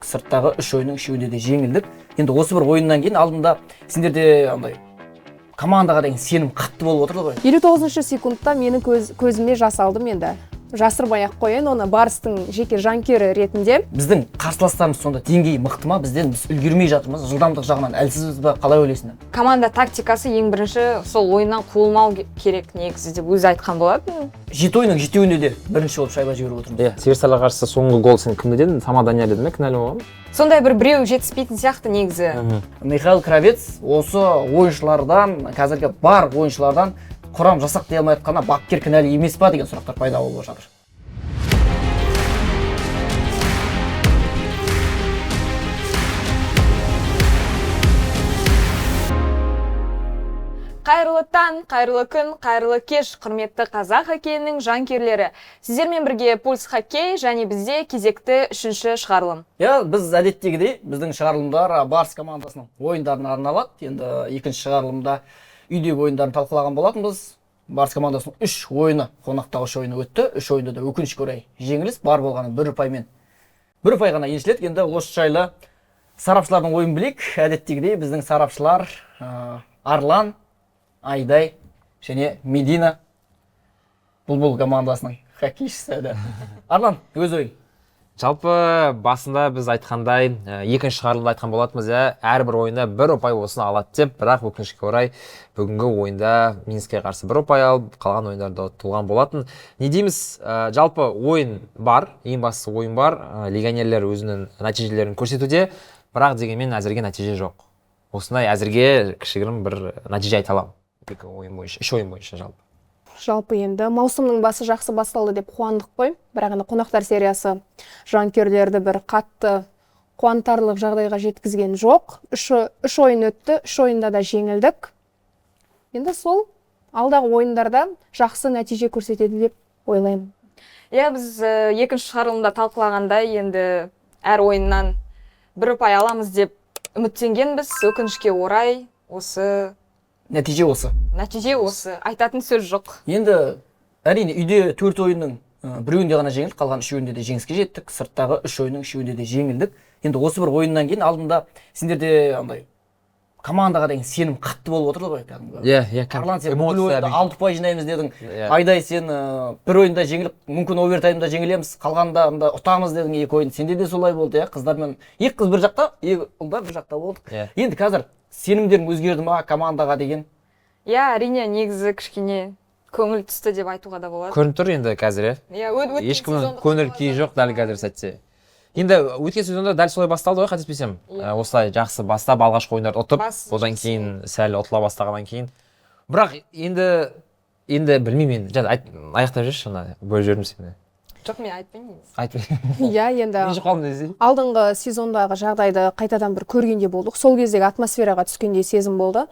Сырттағы үш ойынның үшеуінде де жеңілдік. Енді осы бір ойыннан кейін алдында сендерде андай командаға деген сенім қатты болып отырды ғой. 59 секундта менің көзіме жас алдым енді. Жасырмай ақ қояйын, оны Барыстың жеке жанкүйері ретінде. Біздің қарсыластарымыз сонда деңгейі мықты ма? Бізден біз үлгермей жатырмыз, жылдамдық жағынан әлсізбіз ба? Қалай ойлайсыңдар? Команда тактикасы ең бірінші сол ойыннан қуылмау керек негізі деп өзі айтқан болатын. Жеті ойынның жетеуінде де бірінші болып шайба жіберіп отырмыз. Иә, Северстальға қарсы соңғы гол сен кімді дедің? Сама Данияр дедің бе? Кінәлі болған? Сондай бір біреу жетіспейтін сияқты негізі. Михаил Кравец осы ойыншылардан, қазіргі бар ойыншылардан құрам жасақ дей алмай жатқанына бапкер кінәлі емес па деген сұрақтар пайда болып жатыр. Қайырлы таң, қайырлы күн, қайырлы кеш, құрметті қазақ хоккейінің жанкүйерлері. Сіздермен бірге Пульс хоккей және бізде кезекті үшінші шығарылым. Иә, біз әдеттегідей біздің шығарылымдар Барыс командасының ойындарына арналады. Енді екінші шығарылымда үйдегі ойындарын талқылаған болатынбыз. Барыс командасының үш ойыны, қонақтағы үш ойыны өтті. Үш ойында да өкінішке орай жеңіліс, бар болғаны бір ұпаймен. Бір ұпай ғана еншіледі. Енді осы жайлы сарапшылардың ойын білейік. Әдеттегідей біздің сарапшылар Арлан, Айдай және Медина Бұлбұл командасының хоккейшісі. Арлан, өз ойың. Жалпы басында біз айтқандай, екінші шығарылымда айтқан болатынбыз, иә, әрбір ойында бір ұпай болсын алады деп, бірақ өкінішке орай бүгінгі ойында Минскке қарсы бір ұпай алып, қалған ойындарда ұтылған болатын. Не дейміз, жалпы ойын бар, ең бастысы ойын бар, легионерлер өзінің нәтижелерін көрсетуде, бірақ дегенмен әзірге нәтиже жоқ. Осындай әзірге кішігірім бір нәтиже айта аламын. Екі ойын бойынша, үш ойын бойынша жалпы. Жалпы енді маусымның басы жақсы басталды деп қуандық қой, бірақ енді қонақтар сериясы жанкүйерлерді бір қатты қуантарлық жағдайға жеткізген жоқ. Үш ойын өтті, үш ойында да жеңілдік. Енді сол алдағы ойындарда жақсы нәтиже көрсетеді деп ойлаймын. Иә, біз екінші шығарылымда талқылағандай енді әр ойыннан бір ұпай аламыз деп үміттенгенбіз. Өкінішке орай осы нәтиже осы. Нәтиже осы. Айтатын сөз жоқ. Енді әрине үйде төрт ойынның біреуінде ғана жеңілдік, қалған үшеуінде де жеңіске жеттік. Сырттағы үш ойынның үшеуінде де жеңілдік. Енді осы бір ойыннан кейін алдында сендерде андай командаға деген сенім қатты болып отырды ғой кәдімгі. Иә, иә, Арлан, сен эмоция бүкіл ойында бүйтіп. 6 ұпай жинаймыз дедің. Иә. Айдай, сен бір ойында жеңіліп, мүмкін овертаймда жеңілеміз, қалғанда анда ұтамыз дедің екі ойын. Сенде де солай болды, иә? Қыздармен екі қыз бір жақта, екі ұлдар бір жақта болдық. Иә. Енді қазір сенімдерің өзгерді ма командаға деген? Иә, әрине, негізі кішкене көңіл түсті деп айтуға да болады. Көрініп тұр енді қазір, иә? Иә, өткен Ешкімнің сезонды көңіл күйі жоқ дәл қазір сәтте. Енді өткен сезонда дәл солай басталды ғой, қателеспесем. Иә. Осылай жақсы бастап, алғашқы ойындарды ұтып, Бас одан кейін сәл ұтыла бастағаннан кейін. Бірақ енді білмеймін енді. Жа, аяқтап жіберші, ана бөліп жібердім сені. Жоқ, мен айтпаймын негізі. Айтпаймын. Иә, енді Ренжіп қалдым десей. Алдыңғы сезондағы жағдайды қайтадан бір көргенде болдық. Сол кездегі атмосфераға түскендей сезім болды.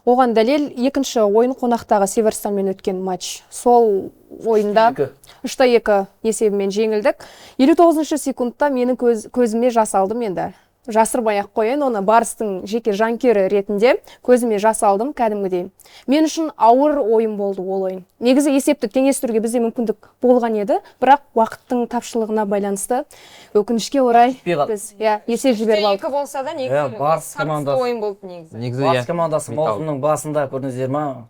Оған дәлел екінші ойын қонақтағы Северстанмен өткен матч. Сол ойында Екі. үш те екі есебімен жеңілдік. 59 секундта менің көзіме жас алдым енді. Жасырмай ақ қояйын, оны Барыстың жеке жанкүйері ретінде көзіме жас алдым кәдімгідей. Мен үшін ауыр ойын болды ол ойын. Негізі есепті теңестіруге бізде мүмкіндік болған еді, бірақ уақыттың тапшылығына байланысты өкінішке орай Жетпей қалды. біз, иә, есеп жіберіп алдық. Екі болса да негізі Иә, Барыс тартысты командасы. ойын болды негізі. Негізі, Барыс иә. командасы Металл. маусымның басында көрдіңіздер ма?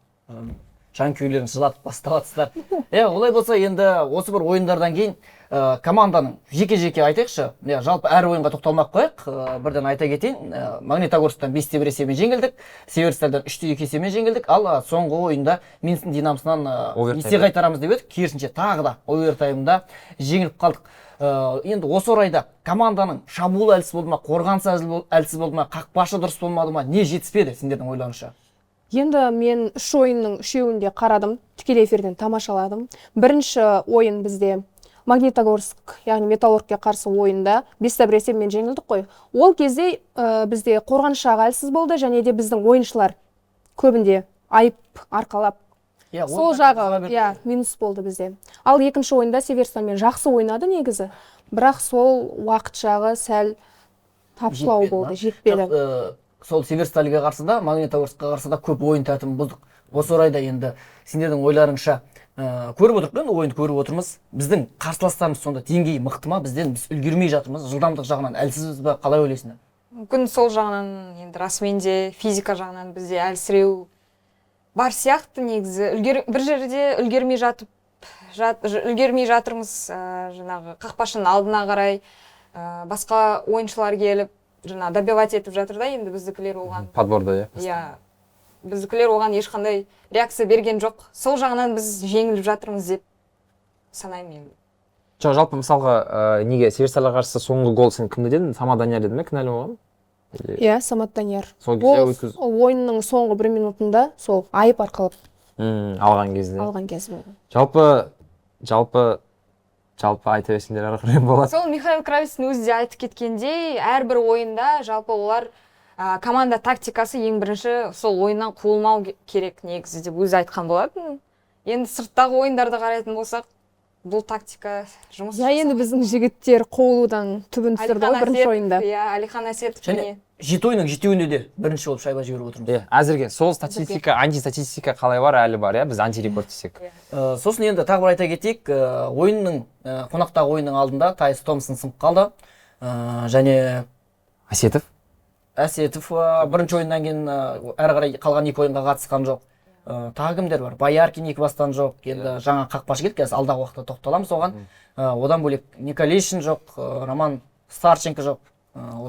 Жанкүйерлерін жылатып бастап жатсыздар. Иә, олай болса енді осы бір ойындардан кейін команданың жеке-жеке айтайықшы. Иә, жалпы әр ойынға тоқталмай ақ қояйық. Бірден айта кетейін. Магнитогорсктан бес те бір есебімен жеңілдік, Северстальдан үш те екі есебімен жеңілдік. Ал соңғы ойында Минсктің Динамосынан Овертаймда. есе қайтарамыз деп едік. Керісінше тағы да овертаймда жеңіліп қалдық. Енді осы орайда команданың шабуылы әлсіз болды ма, қорғанысы әлсіз болды ма, қақпашы дұрыс болмады ма, не жетіспеді сендердің ойларыңша? Енді мен үш ойынның үшеуін де қарадым, тікелей эфирден тамашаладым. Бірінші ойын бізде Магнитогорск, яғни Металлургке қарсы ойында бес те бір есебімен жеңілдік қой. Ол кезде бізде қорғаныс жағы әлсіз болды және де біздің ойыншылар көбінде айып арқалап. Иә, Сол он жағы, тағы иә, минус болды бізде. Ал екінші ойында Северстанмен жақсы ойнады негізі, бірақ сол уақыт жағы сәл тапшылау Жетпеді болды, ма? жетпеді. Жоқ, сол Северстальге қарсы да, Магнитогорскқа қарсы да көп ойын тәртібін бұздық. Осы орайда енді сендердің ойларыңша Көріп отырмық, енді ойынды көріп отырмыз. Біздің қарсыластарымыз сонда деңгейі мықты ма, бізден біз үлгермей жатырмыз, жылдамдық жағынан әлсізбіз бе, қалай ойлайсыңдар? Мүмкін сол жағынан, енді расымен де физика жағынан бізде әлсіреу бар сияқты негізі. Бір жерде үлгермей жатып, үлгермей жатырмыз, жаңағы қақпашының алдына қарай, басқа ойыншылар келіп, жаңа добивать етіп жатыр да, енді біздікілер оған. Подборда, иә? Иә, біздікілер оған ешқандай реакция берген жоқ. Сол жағынан біз жеңіліп жатырмыз деп санаймын енді. Жоқ, жалпы мысалға, неге Северстальға қарсы соңғы гол сен кімді дедің? Самат Данияр дедің бе, кінәлі болған? Или Иә, Самат Данияр. Сол кезде Ол өткіз- ойынның соңғы бір минутында сол айып арқалап Алған кезде. Алған кезі болды. Жалпы айта берсеңдер ары қарай болады. Сол Михаил Кравецтің өзі де айтып кеткендей, әрбір ойында жалпы олар, команда тактикасы ең бірінші сол ойыннан қуылмау керек негізі деп өзі айтқан болатын. Енді сырттағы ойындарды қарайтын болсақ, бұл тактика жұмыс Иә, енді біздің жігіттер қуылудан түбін түсірді ғой Алихан бірінші Әсетов, ойында. Иә, Алихан Әсетов Және міне. 7 ойынның жетеуінде де бірінші болып шайба жіберіп отырмыз. Иә, әзірге сол статистика, антистатистика қалай бар, әлі бар, иә, біз антирекорд десек. Сосын енді тағы бір айта кетейік, ойынның, қонақтағы ойынның алдында Тайс Томпсон сынып қалды. Және Әсетов? Әсетов, бірінші ойыннан кейін, әрі қарай қалған екі ойынға қатысқан жоқ. Тағы кімдер бар? Бояркин екі бастан жоқ. Енді жаңа қақпашы келді, қазір алдағы уақытта тоқталамыз оған. Одан бөлек Николишин жоқ, Роман Старченко жоқ.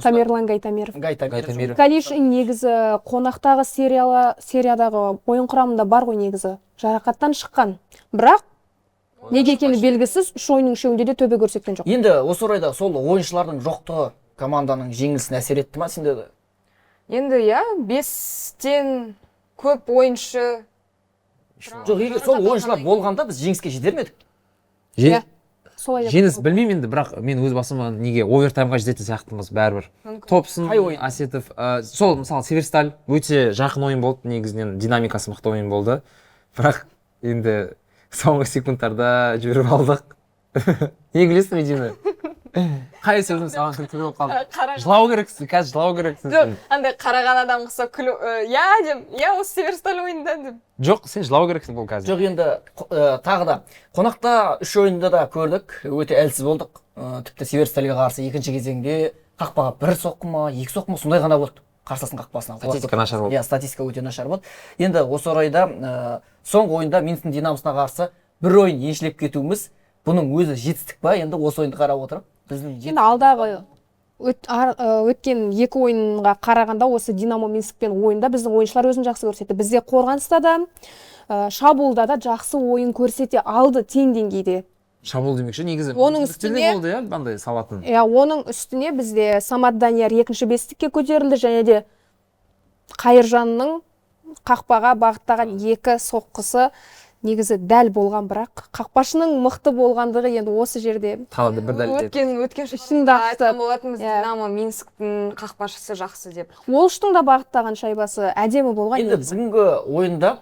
Тамерлан Гайтамиров. Гайтамиров. Гайтамиров. Николишин негізі қонақтағы сериядағы ойын құрамында бар ғой негізі. Жарақаттан шыққан. Бірақ неге екені белгісіз, үш ойынның үшеуінде де төбе көрсеткен жоқ. Енді осы орайда сол ойыншылардың жоқтығы команданың жеңілісіне әсер етті ма сендерде? Енді иә, 5-тен көп ойыншы. Жоқ, егер сол ойыншылар болғанда біз жеңіске жетер ме едік? Иә, солай деп Жеңіс білмеймін енді, бірақ мен өз басым неге овертаймға жететін сияқтымыз бәрібір. Мүмкін. Топсон, Қай ойын? Әсетов, сол мысалы Северсталь өте жақын ойын болды, негізінен динамикасы мықты ойын болды. Бірақ енді соңғы секундтарда жіберіп алдық. Не күлесің, Медина? Қай сөзім саған күлкілі болып қалды? Жылау керексің, қазір жылау керексің Жоқ, сен. андай қараған адам ұқсап күлу, иә деп, иә осы Северсталь ойында деп. Жоқ, сен жылау керексің бұл қазір. Жоқ, енді, тағы да қонақта үш ойында да көрдік, өте әлсіз болдық. Тіпті Северстальға қарсы екінші кезеңде қақпаға бір соққы ма, екі соққы ма, сондай ғана болды. Қарсыластың қақпасына. Статистика нашар болды. Иә, статистика өте нашар болды. Енді осы орайда, соңғы ойында Минсктің Динамосына қарсы бір ойын еншілеп кетуіміз, бұның өзі жетістік па? Енді осы ойынды қарап отырып, біздің Енді алдағы өткен екі ойынға қарағанда осы Динамо Минскпен ойында біздің ойыншылар өзін жақсы көрсетті. Бізде қорғаныста да, шабуылда да жақсы ойын көрсете алды тең деңгейде. Шабуыл демекші, негізі Оның мүмкіндіктер де үстіне болды, иә, андай салатын. Иә, оның үстіне бізде Самат Данияр екінші бестікке көтерілді және де Қайыржанның қақпаға бағыттаған екі соққысы негізі дәл болған, бірақ қақпашының мықты болғандығы енді осы жерде Тағы да бір дәлелдеді. Өткен Ішін шығарылымда айтқан дағытып. болатынбыз, Иә. Динамо Минсктің қақпашысы жақсы деп. Уолштың да бағыттаған шайбасы әдемі болған Енді негізі. бүгінгі ойында,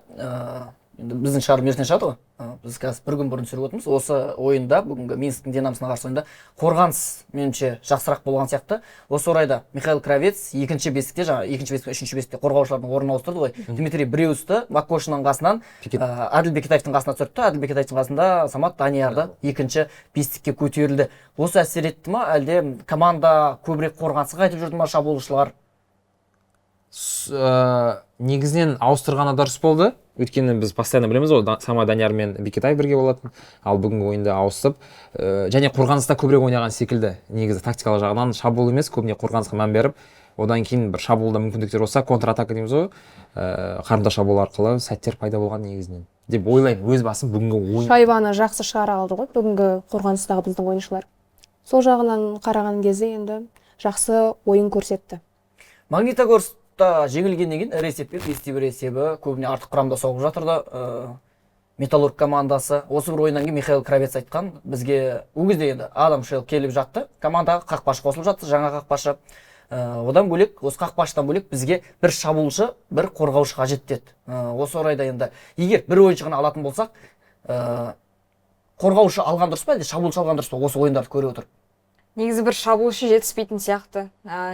енді біздің шығарылым ертең шығады ғой. Біз қазір бір күн бұрын түсіріп отырмыз. Осы ойында, бүгінгі Минсктің Динамосына қарсы ойында қорғаныс меніңше жақсырақ болған сияқты. Осы орайда Михаил Кравец екінші бестікте, жаңа екінші бестік, үшінші бестікте қорғаушылардың орнын ауыстырды ғой. Дмитрий Бреусті Макошиннің қасынан, Бекет. Әділ Бекетаевтың қасына түсірді. Әділ Бекетаевтың қасында Самат Даниярды екінші бестікке көтерілді. Осы әсер етті ма, әлде команда көбірек қорғанысқа қайтып жүрді ма, шабуылшылар? Негізінен ауыстырғаны дұрыс болды. Өйткені біз постоянно білеміз ғой, Самат Данияр мен Бекетаев бірге болатын. Ал бүгінгі ойында ауысып, және қорғаныста көбірек ойнаған секілді. Негізі тактикалық жағынан шабуыл емес, көбіне қорғанысқа мән беріп, одан кейін бір шабуылда мүмкіндіктер болса, контратака дейміз ғой, қарымта шабуыл арқылы сәттер пайда болған негізінен деп ойлаймын. Өз басым бүгінгі ойын. Шайбаны жақсы шығара алды ғой бүгінгі қорғаныстағы біздің ойыншылар. Сол жағынан қараған кезде енді жақсы ойын көрсетті. Магнитогорскта жеңілгеннен кейін ірі есеппен 5-1 есебі көбіне артық құрамда соғып жатыр да, Металлург командасы. Осы бір ойыннан кейін Михаил Кравец айтқан, бізге ол кезде енді Адам Шелл келіп жатты, командаға қақпашы қосылып жатты, жаңа қақпашы. Одан бөлек, осы қақпашыдан бөлек бізге бір шабуылшы, бір қорғаушы қажет деді. Осы орайда енді егер бір ойыншы ғана алатын болсақ, қорғаушы алған дұрыс па, әлде шабуылшы алған дұрыс па осы ойындарды көре отырып? Негізі бір шабуылшы жетіспейтін сияқты.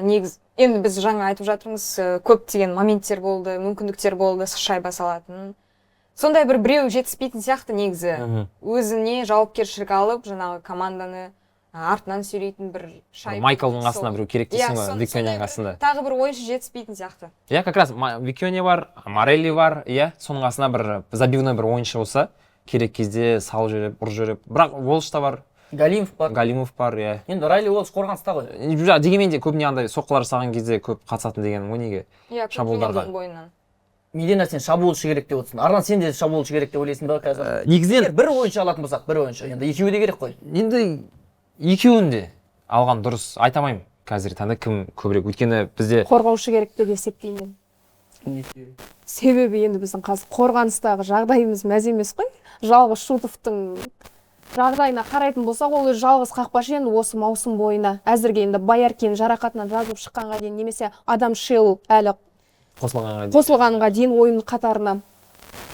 Негіз, енді біз жаңа айтып жатырмыз, көптеген моменттер болды, мүмкіндіктер болды шайба салатын. Сондай бір біреу жетіспейтін сияқты негізі. Өзіне жауапкершілік алып, жаңағы команданы артынан сүйрейтін бір шайба. Майклдың қасына біреу керек дейсің ғой, Викионяның қасында. Тағы бір ойыншы жетіспейтін сияқты. Иә, как раз Викионя бар, Морелли бар, иә, соның қасына бір забивной бір ойыншы болса, керек кезде салып жіберіп, ұрып жіберіп. Бірақ Уолш та бар. Галимов бар. Галимов бар, иә. Енді Райли Уолш қорғаныста ғой. Жоқ, дегенмен де көбіне андай соққылар жасаған кезде көп қатысатын деген ғой неге? Иә, шабуылдарға. Медина, сен шабуылшы керек деп отырсың. Арлан, сен де шабуылшы керек деп ойлайсың ба қазір? Негізінен бір ойыншы алатын болсақ, бір ойыншы. Енді екеуі де керек қой. Енді екеуін де алған дұрыс айта алмаймын қазіргі таңда кім көбірек. Өйткені бізде қорғаушы керек деп есептеймін. Себебі енді біздің қазір қорғаныстағы жағдайымыз мәз емес қой. Жалғыз Шутовтың жағдайына қарайтын болсақ, ол жалғыз қақпашы енді осы маусым бойына. Әзірге енді Бояркин жарақатынан жазылып шыққанға дейін, немесе Адам Шелл әлі қосылғанға дейін ойын қатарына.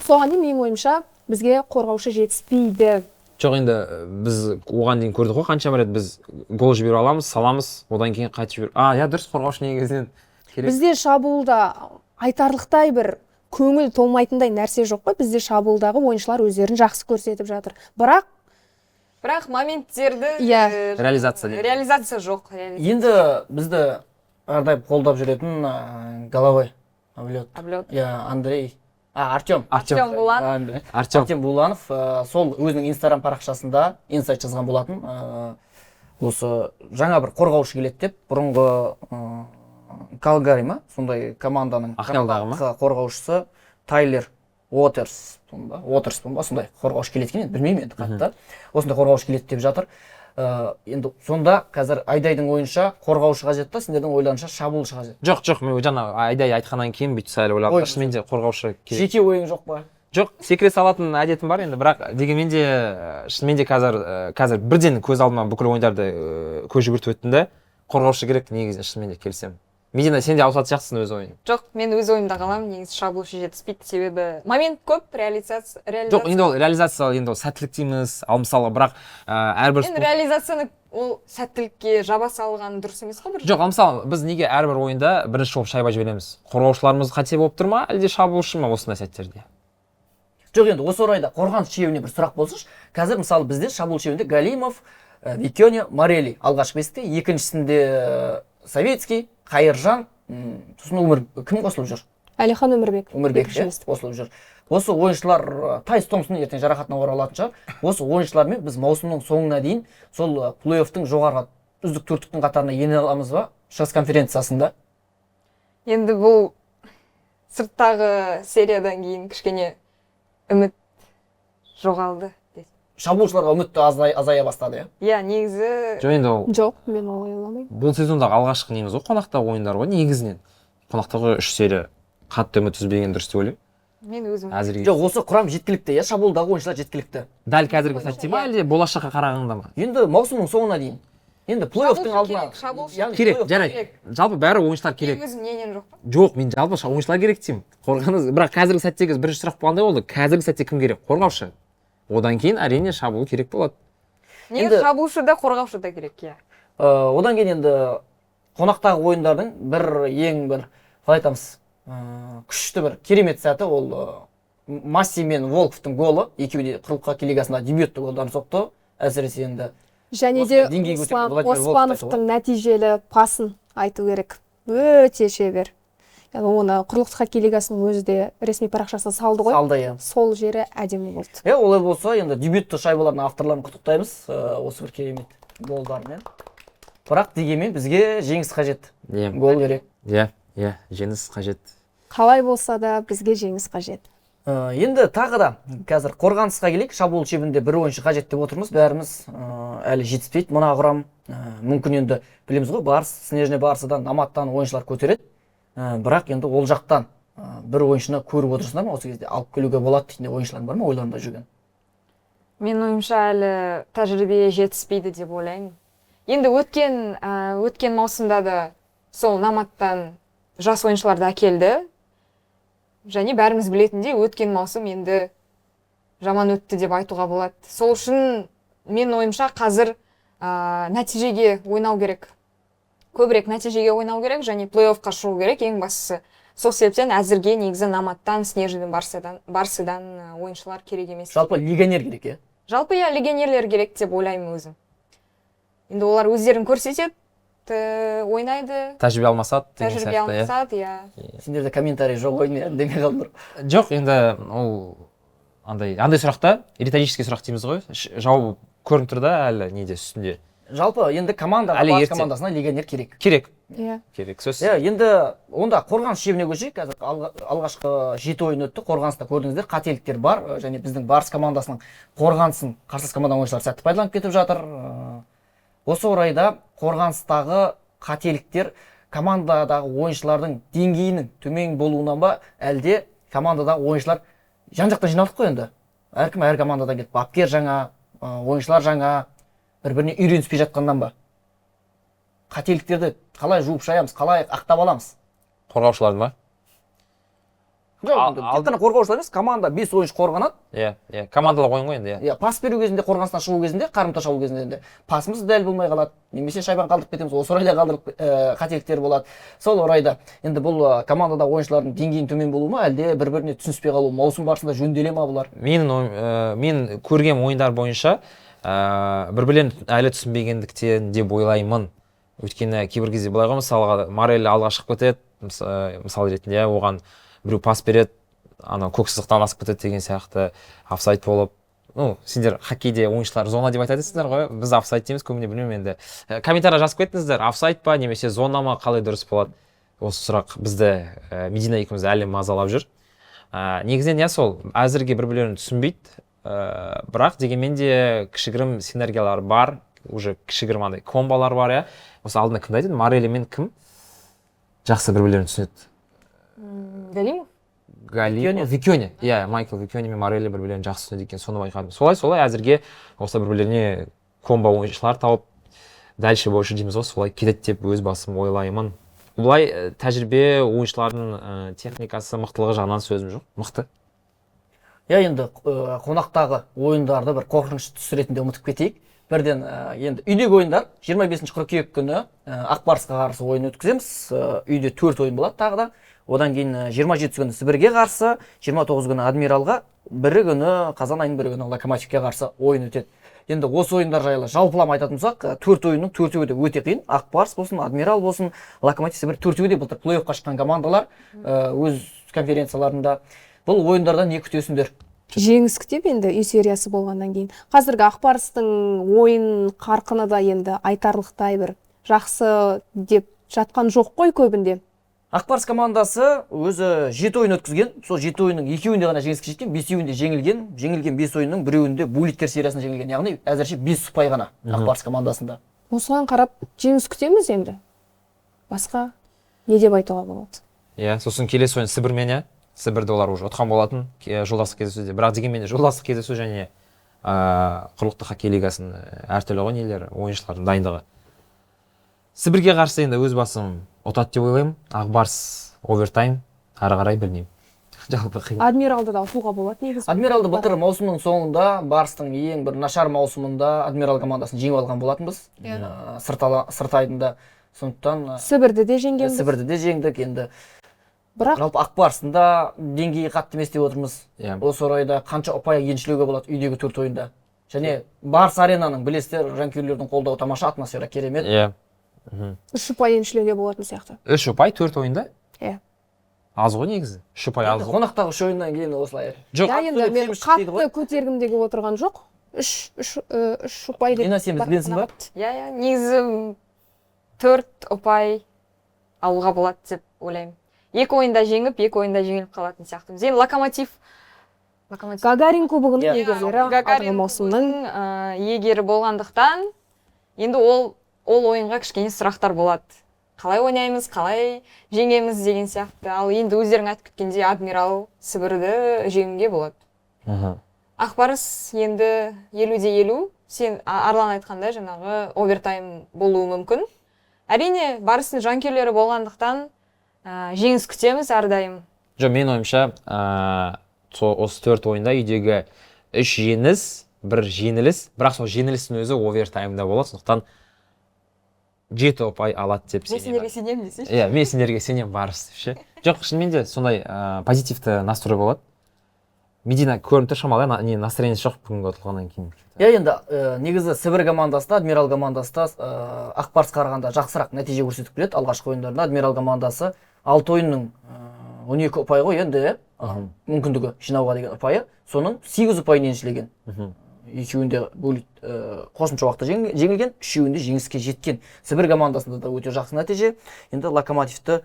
Соған дейін менің ойымша бізге қорғаушы жетіспейді. Жоқ, енді біз оған дейін көрдік қой, қаншама рет біз гол жібере аламыз, саламыз, одан кейін қайтып жібер. Иә, дұрыс, қорғаушы негізінен керек. Бізде шабуылда айтарлықтай бір көңіл толмайтындай нәрсе жоқ қой. Бізде шабуылдағы ойыншылар өздерін жақсы көрсетіп жатыр. Бірақ моменттерді реализация жоқ. Енді бізді әрдайым қолдап жүретін головой облет. Иә, Андрей, Артем. Артем Буланов. Артем Буланов сол өзінің Инстаграм парақшасында инсайт жазған болатын. Осы жаңа бір қорғаушы келеді деп, бұрынғы Калгари ма, сондай команданың қорғаушысы Тайлер Уотерс, сондай қорғаушы келеді екен, білмеймін енді қатты. Осындай қорғаушы келеді деп жатыр. Енді сонда қазір Айдайдың ойынша қорғаушы қажет та, сендердің ойларыңша шабуылшы қажет. Жоқ, мен жаңа Айдай айтқаннан кейін бүйтіп сәл ойладым. Шынымен де қорғаушы керек. Жеке ойың жоқ па? Жоқ, секіре салатын әдетім бар енді, бірақ дегенмен де шынымен де қазір бірден көз алдыма бүкіл ойындарды көз жүгіртіп өттім де, қорғаушы керек негізінен, шынымен де келісемін. Медина, сен де ауысатын сияқтысың өз ойың. Жоқ, мен өз ойымда қаламын, негізі шабуылшы жетіспейді, себебі момент көп, реализация. Жоқ, енді ол реализация, енді ол сәттілік дейміз, ал мысалы, бірақ әрбір енді реализацияны ол сәттілікке жаба салған дұрыс емес қой бір. Жоқ, ал мысалы, біз неге әрбір ойында бірінші болып шайба жібереміз? Қорғаушыларымыз қате болып тұр ма, әлде шабуылшы ма осындай сәттерде? Жоқ, енді осы орайда қорғаныс шебіне бір сұрақ болсыншы. Қазір мысалы бізде шабуыл шебінде Галимов, Викионя, Морелли алғашқы бесте, екіншісінде Советский, Қайыржан, сосын Өмір, кім қосылып жүр? Әлихан Өмірбек. Өмірбек қосылып жүр. Осы ойыншылар, Тайс Томпсон ертең жарақатынан оралатын шығар. Осы ойыншылармен біз маусымның соңына дейін сол плей-оффтың жоғарғы үздік төрттіктің қатарына ене аламыз ба? Шығыс конференциясында. Енді бұл сырттағы сериядан кейін кішкене үміт жоғалды. Шабуылшыларға үміт азая бастады, иә? Иә, негізі... Жоқ, енді ол... Жоқ, мен олай ойламаймын. Бұл сезондағы алғашқы неміз ғой, қонақтағы ойындар ғой, негізінен. Қонақтағы үш серия қатты үміт үзбеген дұрыс деп ойлаймын. Мен өзім. Әзірге. Жоқ, осы құрам жеткілікті, иә, шабуылдағы ойыншылар жеткілікті. Дәл қазіргі сәтте ма, әлде болашаққа қарағанда ма? Енді маусымның соңына дейін. Енді плей-оффтың алдына. Керек, жарайды. Жалпы бәрі ойыншылар керек. Мен өзім ненен жоқ па? Жоқ, мен жалпы ойыншылар керек деймін. Қорғаныс, бірақ қазіргі сәттегі бірінші сұрақ болғандай болды. Қазіргі сәтте кім керек? Қорғаушы. Одан кейін әрине шабуыл керек болады. Негізі шабуылшы да, қорғаушы да керек, иә. Одан кейін енді қонақтағы ойындардың бір ең бір, қалай айтамыз, күшті бір керемет сәті ол Масси мен Волковтың голы. Екеуі де құрлық хоккей лигасында дебютті голдарын соқты. Әсіресе енді және де Оспановтың нәтижелі пасын айту керек. Өте шебер. Оны құрлықтық хоккей лигасының өзі де ресми парақшасына салды ғой. Салды, иә. Сол жері әдемі болды. Иә, олай болса, енді дебютті шайбалардың авторларын құттықтаймыз осы бір керемет голдарымен. Бірақ дегенмен бізге жеңіс қажет. Гол керек. Иә, иә, жеңіс қажет. Қалай болса да бізге жеңіс қажет. Енді тағы да қазір қорғанысқа келейік. Шабуыл шебінде бір ойыншы қажет деп отырмыз. Бәріміз әлі жетіспейді мына құрам. Мүмкін енді білеміз ғой, Барс, Снежный Барсыдан, Наматтан ойыншылар көтереді. Бірақ енді ол жақтан бір ойыншыны көріп отырсыңдар ма, осы кезде алып келуге болады дейтін ойыншылар бар ма ойларында жүрген? Менің ойымша әлі тәжірибе жетіспейді деп ойлаймын. Енді өткен маусымда да сол Наматтан жас ойыншыларды әкелді. Және бәріміз білетіндей өткен маусым енді жаман өтті деп айтуға болады. Сол үшін менің ойымша қазір нәтижеге ойнау керек. Көбірек нәтижеге ойнау керек және плей-оффқа шығу керек ең бастысы. Сол себептен әзірге негізі Наматтан, Снежный Барсыдан ойыншылар керек емес. Жалпы легионер керек, иә? Жалпы иә, легионерлер керек деп ойлаймын өзім. Енді олар өздерін көрсетеді, ойнайды. Тәжірибе алмасады деген тәжірибе сияқты, иә. алмасады, иә. Сендерде комментарий жоқ ғой, не демей қалдым. Жоқ, енді ол андай сұрақта риторический сұрақ дейміз ғой, жауабы көрініп тұр да әлі неде үстінде. Жалпы енді командаға, Әлі Барыс ерте. командасына легионер керек. Керек. Иә. Керек, сөзсіз. Иә, енді онда қорғаныс шебіне көшейік. Қазір алғашқы 7 ойын өтті. Қорғаныста көрдіңіздер, қателіктер бар. Және біздің Барыс командасының қорғанысын қарсылас команданың ойыншылары сәтті пайдаланып кетіп жатыр. Осы орайда қорғаныстағы қателіктер командадағы ойыншылардың деңгейінің төмен болуынан ба, әлде командадағы ойыншылар жан-жақтан жиналдық қой енді. Әркім әр командадан келді. Бапкер жаңа, ойыншылар жаңа, бір-біріне үйреніспей жатқаннан ба? Қателіктерді қалай жуып шаямыз, қалай ақтап аламыз? Қорғаушыларды ма? Жоқ, енді тек қана қорғаушылар емес, команда 5 ойыншы қорғанады. Иә, иә, командалық ойын ғой енді, иә. Иә, пас беру кезінде, қорғаныстан шығу кезінде, қарымта шабу кезінде енді пасымыз дәл болмай қалады, немесе шайбаны қалдырып кетеміз, осы орайда қалдырып қателіктер болады. Сол орайда енді бұл командада ойыншылардың деңгейінің төмен болуы ма, әлде бір-біріне түсініспей қалуы, маусым барысында жөнделе ма бұлар? Менің мен көрген ойындар бойынша бір-бірлерін әлі түсінбегендіктен деп ойлаймын. Өйткені кейбір кезде былай ғой, мысалға Морель алға шығып кетеді, мысал ретінде, оған біреу пас береді, анау көк сызықтан асып кетеді деген сияқты, офсайд болып. Сендер хоккейде ойыншылар зона деп айтасыңдар ғой, біз офсайд дейміз көбіне, білмеймін енді. Комментарий жазып кетіңіздер, офсайд па немесе зона ма, қалай дұрыс болады? Осы сұрақ бізді Медина екеумізді әлі мазалап жүр. Негізінен иә сол, әзірге бір-бірлерін түсінбейді. Бірақ дегенмен де кішігірім синергиялар бар, уже кішігірім андай комбалар бар, иә. Осы алдында кімді айтты? Морелли мен кім? Жақсы бір-бірлерін түсінеді. Галимов? Галимов. Викиони. Викиони. Иә, Майкл Викиони мен Морелли бір-бірлерін жақсы түсінеді екен, соны байқадым. Солай әзірге осы бір-бірлеріне комбо ойыншылар тауып, дальше больше дейміз ғой, солай кетеді деп өз басым ойлаймын. Былай тәжірибе ойыншылардың техникасы, мықтылығы жағынан сөзім жоқ. Мықты. Иә, енді қонақтағы ойындарды бір қорқынышты түс ретінде ұмытып кетейік. Бірден енді үйдегі ойындар жиырма бесінші қыркүйек күні Ақ Барысқа қарсы ойын өткіземіз. Үйде 4 ойын болады тағы да. Одан кейін жиырма жетісі күні Сібірге қарсы, жиырма тоғыз күні Адмиралға, бірі күні қазан айының бірі күні Локомотивке қарсы ойын өтеді. Енді осы ойындар жайлы жалпылама айтатын болсақ, 4 ойынның төртеуі де өте қиын. Ақ Барыс болсын, Адмирал болсын, Локомотив, Сібір төртеуі де былтыр плей-оффқа шыққан командалар өз конференцияларында. Бұл ойындардан не күтесіңдер? Жеңіс күтіп енді үй сериясы болғаннан кейін. Қазіргі Ақ Барыстың ойын қарқыны да енді айтарлықтай бір жақсы деп жатқан жоқ қой көбінде. Ақ Барыс командасы өзі 7 ойын өткізген. Сол 7 ойынның екеуінде ғана жеңіске жеткен, бесеуінде жеңілген. Жеңілген 5 ойынның біреуінде буллиттер сериясында жеңілген. Яғни әзірше 5 ұпай ғана Ақ Барыс командасында. Осыған қарап жеңіс күтеміз енді. Басқа не деп айтуға болады? Иә, сосын келесі ойын Сібірмен, иә. Сібірді олар уже ұтқан болатын, жолдастық кездесуде. Бірақ дегенмен де жолдастық кездесу және құрлықтық хоккей лигасының әртүрлі ғой нелері, ойыншылардың дайындығы. Сібірге қарсы енді өз басым ұтады деп ойлаймын. Ақ Барыс овертайм, ары қарай білмеймін. Жалпы қиын. Адмиралды да ұтуға болады негізі. Адмиралды былтыр маусымның соңында Барыстың ең бір нашар маусымында Адмирал командасын жеңіп алған болатынбыз. Сырт айдында. Сондықтан Сібірді де жеңгенбіз. Сібірді де жеңдік енді. Бірақ жалпы Ақ Барыстың да деңгейі қатты емес деп отырмыз. Осы орайда қанша ұпай еншілеуге болады үйдегі 4 ойында. Және Барыс аренаның білесіздер, жанкүйерлердің қолдауы тамаша, атмосфера керемет. 3 ұпай еншілеуге болатын сияқты. 3 ұпай 4 ойында? Иә. Аз ғой негізі. 3 ұпай аз Енді ғой. қонақтағы 3 ойыннан кейін осылай. Жоқ. Я енді Қатты мен өтеміз дейді ғой. қатты көтергім де келіп отырған жоқ. Үш ұпай деп Дина, сен бізбенсің ба? Иә, иә, негізі 4 ұпай алуға болады деп ойлаймын. 2 ойында жеңіп, 2 ойында жеңіліп қалатын сияқтымыз. Енді Локомотив. Гагарин кубогының Иә. иегерлері алдыңғы Гагарин маусымның кубогының иегері болғандықтан енді ол ойынға кішкене сұрақтар болады. Қалай ойнаймыз, қалай жеңеміз деген сияқты. Ал енді өздерің айтып кеткендей Адмирал Сібірді жеңуге болады. Ақ Барыс енді елу де елу. Сен, Арлан айтқандай, жаңағы овертайм болуы мүмкін. Әрине, Барыстың жанкүйерлері болғандықтан жеңіс күтеміз әрдайым. Жоқ, менің ойымша, осы 4 ойында үйдегі 3 жеңіс, 1 жеңіліс, бірақ сол жеңілістің өзі овертаймда болады. Сондықтан 7 ұпай алады деп Мен сенемін. сендерге сенемін десейші. Иә, мен сендерге сенемін, Барыс деп ше. Жоқ, шынымен де сондай позитивті настрой болады. Медина көрініп тұр шамалы, не настроение сі жоқ бүгінгі ұтылғаннан кейін. Иә, енді негізі Сібір командасы да, Адмирал командасы да Ақ Барсқа қарағанда жақсырақ нәтиже көрсетіп келеді. Алғашқы ойындарында Адмирал командасы 6 ойынның 12 ұпай ғой енді, иә, мүмкіндігі жинауға деген ұпайы, соның 8 ұпайын еншілеген. Екеуінде бөлік қосымша уақытта жеңілген, үшеуінде жеңіске жеткен. Сібір командасында да өте жақсы нәтиже. Енді Локомотивті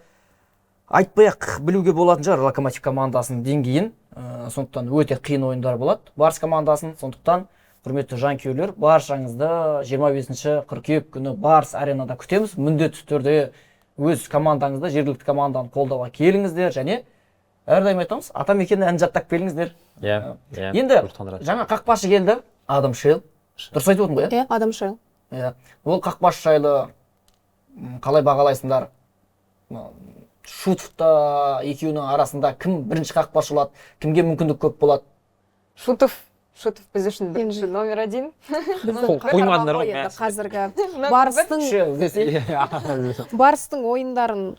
айтпай-ақ білуге болатын шығар, Локомотив командасының деңгейін. Сондықтан өте қиын ойындар болады Барыс командасын. Сондықтан, құрметті жанкүйерлер, баршаңызды 25 қыркүйек күні Барыс аренада күтеміз. Міндетті түрде өз командаңызды, жергілікті команданы қолдауға келіңіздер және әрдайым айтамыз, атамекен ән жаттап келіңіздер. Иә, иә. Енді рухтандырады. Жаңа қақпашы келді, Адам Шейл. Дұрыс айтып отырмын ғой, иә? Иә, Адам Шейл. Иә. Ол қақпашы жайлы қалай бағалайсыңдар? Шутовта екеуінің арасында кім бірінші қақпашы болады, кімге мүмкіндік көп болады? Шутов біз үшін бірінші Енді. номер один. Біздің Қоймадыңдар ғой, енді мәс. қазіргі Номер Барыстың Шейл десе. Барыстың ойындарын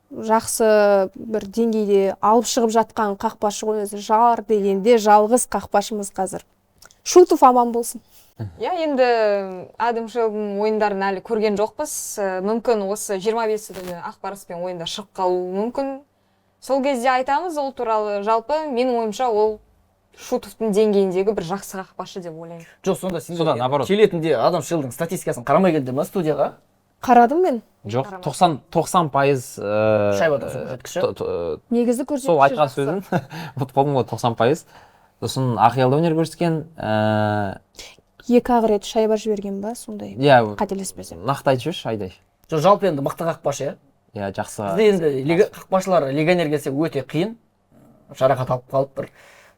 жақсы бір деңгейде алып шығып жатқан қақпашы ғой өзі. Жар дегенде жалғыз қақпашымыз қазір. Шутов аман болсын. Иә, енді Адам Шейлдің ойындарын әлі көрген жоқпыз. Мүмкін осы 25 күні Ақ Барыспен ойында шығып қалуы мүмкін. Сол кезде айтамыз ол туралы. Жалпы менің ойымша, ол Шутовтың деңгейіндегі бір жақсы қақпашы деп ойлаймын. Жоқ, сонда сендер Содан, наоборот. келетінде Адам Шейлдің статистикасын қарамай келдіңдер ма студияға? Қарадым мен. Жоқ, 90% Шайбадан сол көрсеткіші. Негізі көрсеткіші сол айтқан жақсы. сөзін ұмытып қалдым ғой, 90%. Сосын Ақиялда өнер көрсеткен, Екі ақ рет шайба жіберген ба, сондай. Иә. Қателеспесем. Нақты айтып жіберші, Айдай. Жоқ, жалпы енді мықты қақпашы, иә? Иә, жақсы. Бізде енді қақпашылар легионер келсе өте қиын. Жарақат алып қалып, бір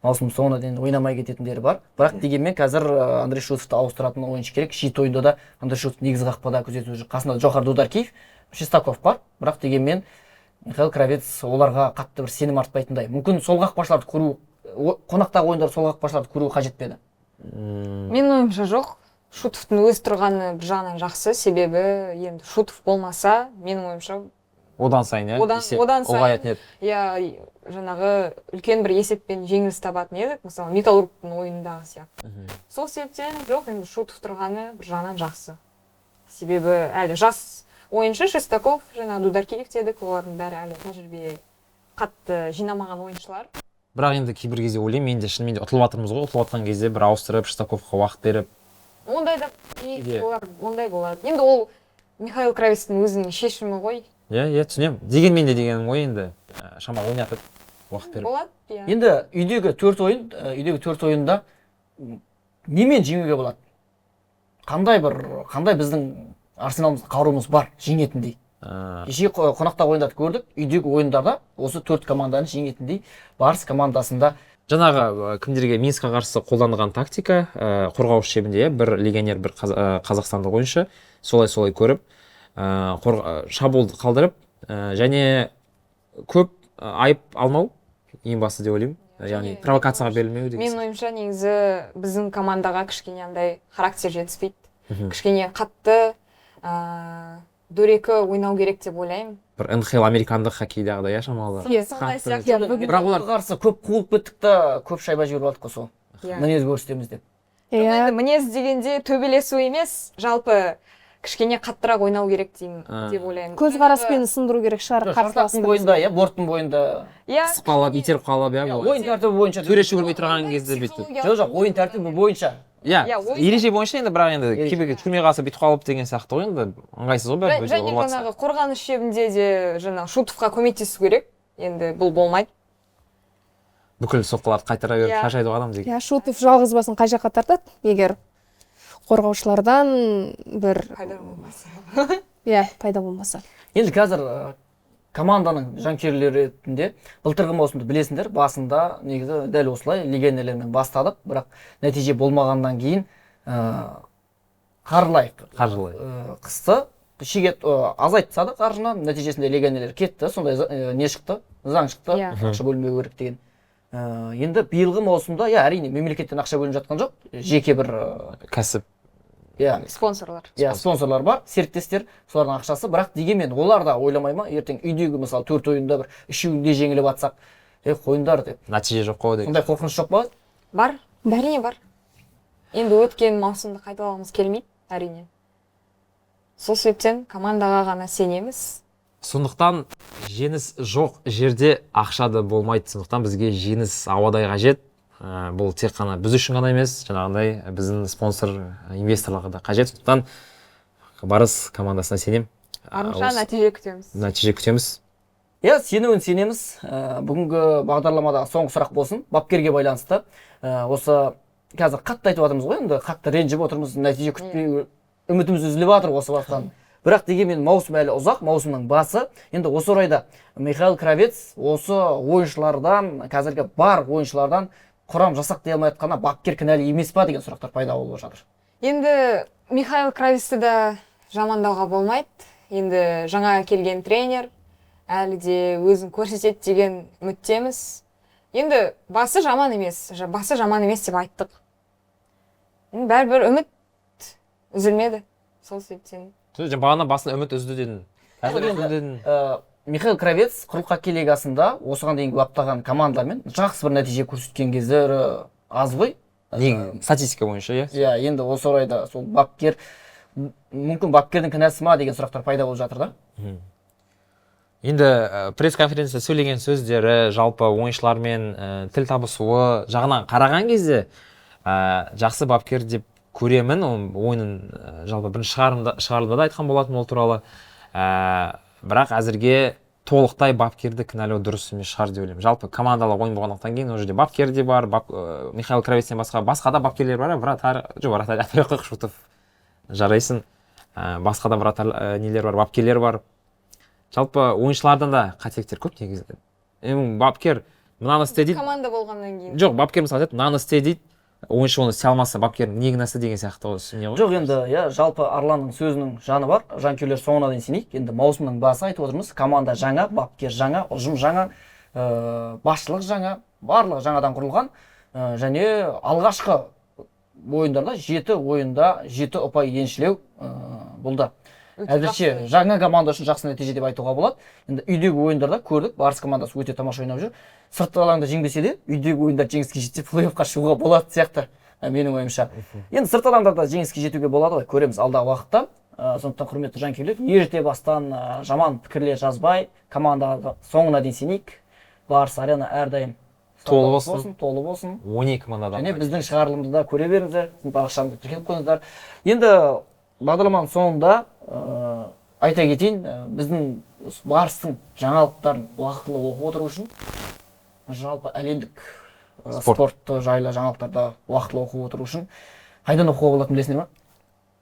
маусым соңына дейін ойнамай кететіндері бар. Бірақ дегенмен қазір Андрей Шутовты ауыстыратын ойыншы керек. Жеті ойында да Андрей Шутов негізгі қақпада күзетіп жүр. Қасында Джохар Дударкиев, Шестаков бар. Бірақ дегенмен Михаил Кравец оларға қатты бір сенім артпайтындай. Мүмкін сол қақпашыларды көру, қонақтағы ойындар сол қақпашыларды көру қажет пе еді? Менің ойымша, жоқ. Шутовтың өз тұрғаны бір жағынан жақсы, себебі енді Шутов болмаса, менің ойымша, Одан сайын, иә, одан сайын ұлғаятын еді. Иә, жаңағы үлкен бір есеппен жеңіліс табатын едік, мысалы, Металлургтың ойындағы сияқты. Сол себептен жоқ, енді Шутов тұрғаны бір жағынан жақсы. Себебі әлі жас ойыншы Шестаков, жаңағы Дударкиев дедік, олардың бәрі әлі тәжірибе қатты жинамаған ойыншылар. Бірақ енді кейбір кезде ойлаймын, мен де шынымен де ұтылып жатырмыз ғой, ұтылып жатқан кезде бір ауыстырып, Шестаковқа уақыт беріп. Ондай да Кейде. олар ондай болады. Енді ол Михаил Кравецтің өзінің шешімі ғой. Иә, иә, түсінемін. Дегенмен де дегенім ғой енді, шамалы ойнатып, уақыт беріп. Болады, иә. Енді үйдегі төрт ойын, үйдегі төрт ойында немен жеңуге болады? Қандай біздің арсеналымыз, қаруымыз бар жеңетіндей? Кеше қонақтағы ойындарды көрдік, үйдегі ойындарда осы төрт команданы жеңетіндей Барыс командасында. Жаңағы кімдерге, Минскқа қарсы қолданылған тактика, қорғаушы шебінде, иә, бір легионер, бір қазақстандық ойыншы, солай-солай көріп, шабуылды қалдырып, және көп айып алмау ең басты деп ойлаймын. Яғни Және провокацияға берілмеу деген менің сияқты. ойымша, негізі біздің командаға кішкене андай характер жетіспейді. Кішкене қатты дөрекі ойнау керек деп ойлаймын. Бір НХЛ, американдық хоккейдағыдай, иә, шамалы. Иә. Сондай Қатты. сияқты. Иә, бүгін Бірақ олар қарсы көп қуылып кеттік та, көп шайба жіберіп алдық қой сол. Иә. Мінез көрсетеміз деп. Жоқ, Иә. енді мінез дегенде төбелесу емес, жалпы кішкене қаттырақ ойнау керек деймін деп ойлаймын. Көзқараспен сындыру керек шығар Жоқ, шартақтың қарсыласты. бойында, иә, борттың бойында. Иә. Қысып қалып, итеріп қалып, иә, Иә, былай. ойын тәртібі бойынша. Төреші көрмей тұрған кезде бүйтіп. Жоқ, жоқ, ойын тәртібі бойынша. Иә, Иә, ойын ереже бойынша енді, бірақ енді Ереже. кейбір көрмей қалса бүйтіп қалып деген сияқты ғой, енді ыңғайсыз ғой бәрі Және ұрып жатса. жаңағы қорғаныс шебінде де жаңағы Шутовқа көмектесу керек. Енді бұл болмайды. Бүкіл соққыларды қайтара беріп Иә. шаршайды ғой адам деген. Иә, Шутов жалғыз басын қай жаққа тартады, егер қорғаушылардан бір пайда болмаса. Иә, пайда болмаса. Енді қазір команданың жанкүйерлері ретінде былтырғы маусымды білесіңдер, басында негізі дәл осылай легионерлермен бастадық, бірақ нәтиже болмағаннан кейін қаржылай Қаржылай. Қысты, шеге азайтып тастады қаржыны, нәтижесінде легионерлер кетті, сондай не шықты, заң шықты, Иә. ақша бөлінбеу керек деген. Енді биылғы маусымда, иә, әрине мемлекеттен ақша бөлініп жатқан жоқ, жеке бір кәсіп. Иә. Спонсорлар. Иә, спонсорлар бар, серіктестер, солардың ақшасы. Бірақ дегенмен олар да ойламай ма, ертең үйдегі мысалы 4 ойында бір 3-еуінде жеңіліп атсақ, қойыңдар деп. Нәтиже жоқ қой деген. Сондай қорқыныш жоқ па? Бар, әрине бар. Енді өткен маусымды қайталағымыз келмейді, әрине. Сол себептен командаға ғана сенеміз. Сондықтан жеңіс жоқ жерде ақша да болмайды. Сондықтан бізге жеңіс ауадай қажет. Бұл тек қана біз үшін ғана емес, жаңағындай біздің спонсор, инвесторларға да қажет. Сондықтан Барыс командасына сенемін. Барынша нәтиже күтеміз. Нәтиже күтеміз. Иә, сенуін сенеміз. Бүгінгі бағдарламадағы соңғы сұрақ болсын, бапкерге байланысты. Осы қазір қатты айтып жатырмыз ғой, енді қатты ренжіп отырмыз, нәтиже күтпей, үмітіміз үзіліп жатыр осы бастан. Бірақ дегенмен маусым әлі ұзақ, маусымның басы. Енді осы орайда Михаил Кравец осы ойыншылардан, қазіргі бар ойыншылардан құрам жасақтай алмай жатқанына бапкер кінәлі емес па деген сұрақтар пайда болып жатыр. Енді Михаил Кравецті да жамандауға болмайды. Енді жаңа келген тренер әлі де өзін көрсетеді деген үміттеміз. Енді басы жаман емес, басы жаман емес деп айттық. Енді бәрібір үміт үзілмеді. Сол себептен. Жоқ, бағана басында үміт үзді дедің. Қазір Енді, үзілді дедің. Михаил Кравец құрлық хоккей лигасында осыған дейін баптаған командамен жақсы бір нәтиже көрсеткен кездері аз ғой. Не, статистика бойынша, иә? Иә, енді осы орайда сол бапкер, мүмкін бапкердің кінәсі ма деген сұрақтар пайда болып жатыр да. Енді пресс-конференцияда сөйлеген сөздері, жалпы ойыншылармен тіл табысуы жағынан қараған кезде жақсы бапкер деп көремін. Оның ойынын жалпы бірінші шығарылымда да айтқан болатын ол туралы. Бірақ әзірге толықтай бапкерді кінәлау дұрыс емес шығар деп ойлаймын. Жалпы командалық ойын болғандықтан кейін ол жерде бапкер де бар, Михаил Кравецтен басқа да бапкерлер бар, вратарь, жоқ, вратарь атпай ақ қояйық, Шутов жарайсың. Басқа да вратарь, нелер бар, бапкерлер бар. Жалпы ойыншылардан да қателіктер көп негізі. Енді бапкер мынаны істе дейді. Команда болғаннан кейін. Жоқ, бапкер мысалы айтады, мынаны істе дейді. Ойыншы оны істей алмаса, бапкер не кінәсі деген сияқты осы не ғой? Жоқ, енді, иә, жалпы Арланның сөзінің жаны бар. Жанкүйерлер соңына дейін сенейік. Енді маусымның басы айтып отырмыз. Команда жаңа, бапкер жаңа, ұжым жаңа, басшылық жаңа, барлығы жаңадан құрылған. Және алғашқы ойындарда 7 ойында 7 ұпай еншілеу, бұл да Өте әзірше жақсы. жаңа команда үшін жақсы нәтиже деп айтуға болады. Енді үйдегі ойындарда көрдік, Барыс командасы өте тамаша ойнап жүр. Сыртқы алаңда жеңбесе де, үйдегі ойындар жеңіске жетсе, плей-оффқа шығуға болады сияқты, менің ойымша. Енді сырт алаңда да жеңіске жетуге болады ғой, көреміз алдағы уақытта. Сондықтан құрметті жанкүйерлер, ерте бастан, жаман пікірлер жазбай, командаға соңына дейін сенейік. Барыс арена әрдайым толы болсын. толы болсын. 12 мың адам. Және біздің шығарылымызды да көре беріңіздер, біздің парақшамызды тіркеліп қойыңыздар. Енді бағдарламаның соңында, айта кетейін, біздің Барыстың жаңалықтарын уақытылы оқып отыру үшін, жалпы әлемдік, Спорт. спортты жайлы жаңалықтарды уақытылы оқып отыру үшін қайдан оқуға болатынын білесіңдер ма?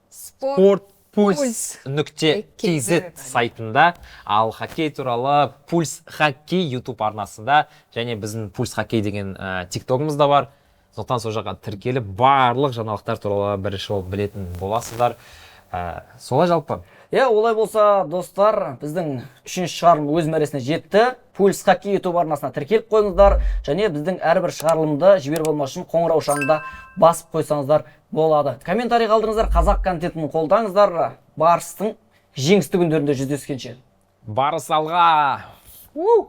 Спорт Спорт пульс Пульс. нүкте kz сайтында, ал хоккей туралы Пульс хоккей YouTube арнасында және біздің Пульс хоккей деген, тиктогымыз да бар. Сондықтан сол жаққа тіркеліп, барлық жаңалықтар туралы бірінші болып білетін боласыздар. Солай жалпы. Иә, олай болса, достар, біздің үшінші шығарылым өз мәресіне жетті. Пульс хоккей YouTube арнасына тіркеліп қойыңыздар және біздің әрбір шығарылымды жіберіп алмас үшін қоңыраушаны басып қойсаңыздар болады. Комментарий қалдырыңыздар, қазақ контентін қолдаңыздар. Барыстың жеңісті күндерінде жүздескенше. Барыс алға! У!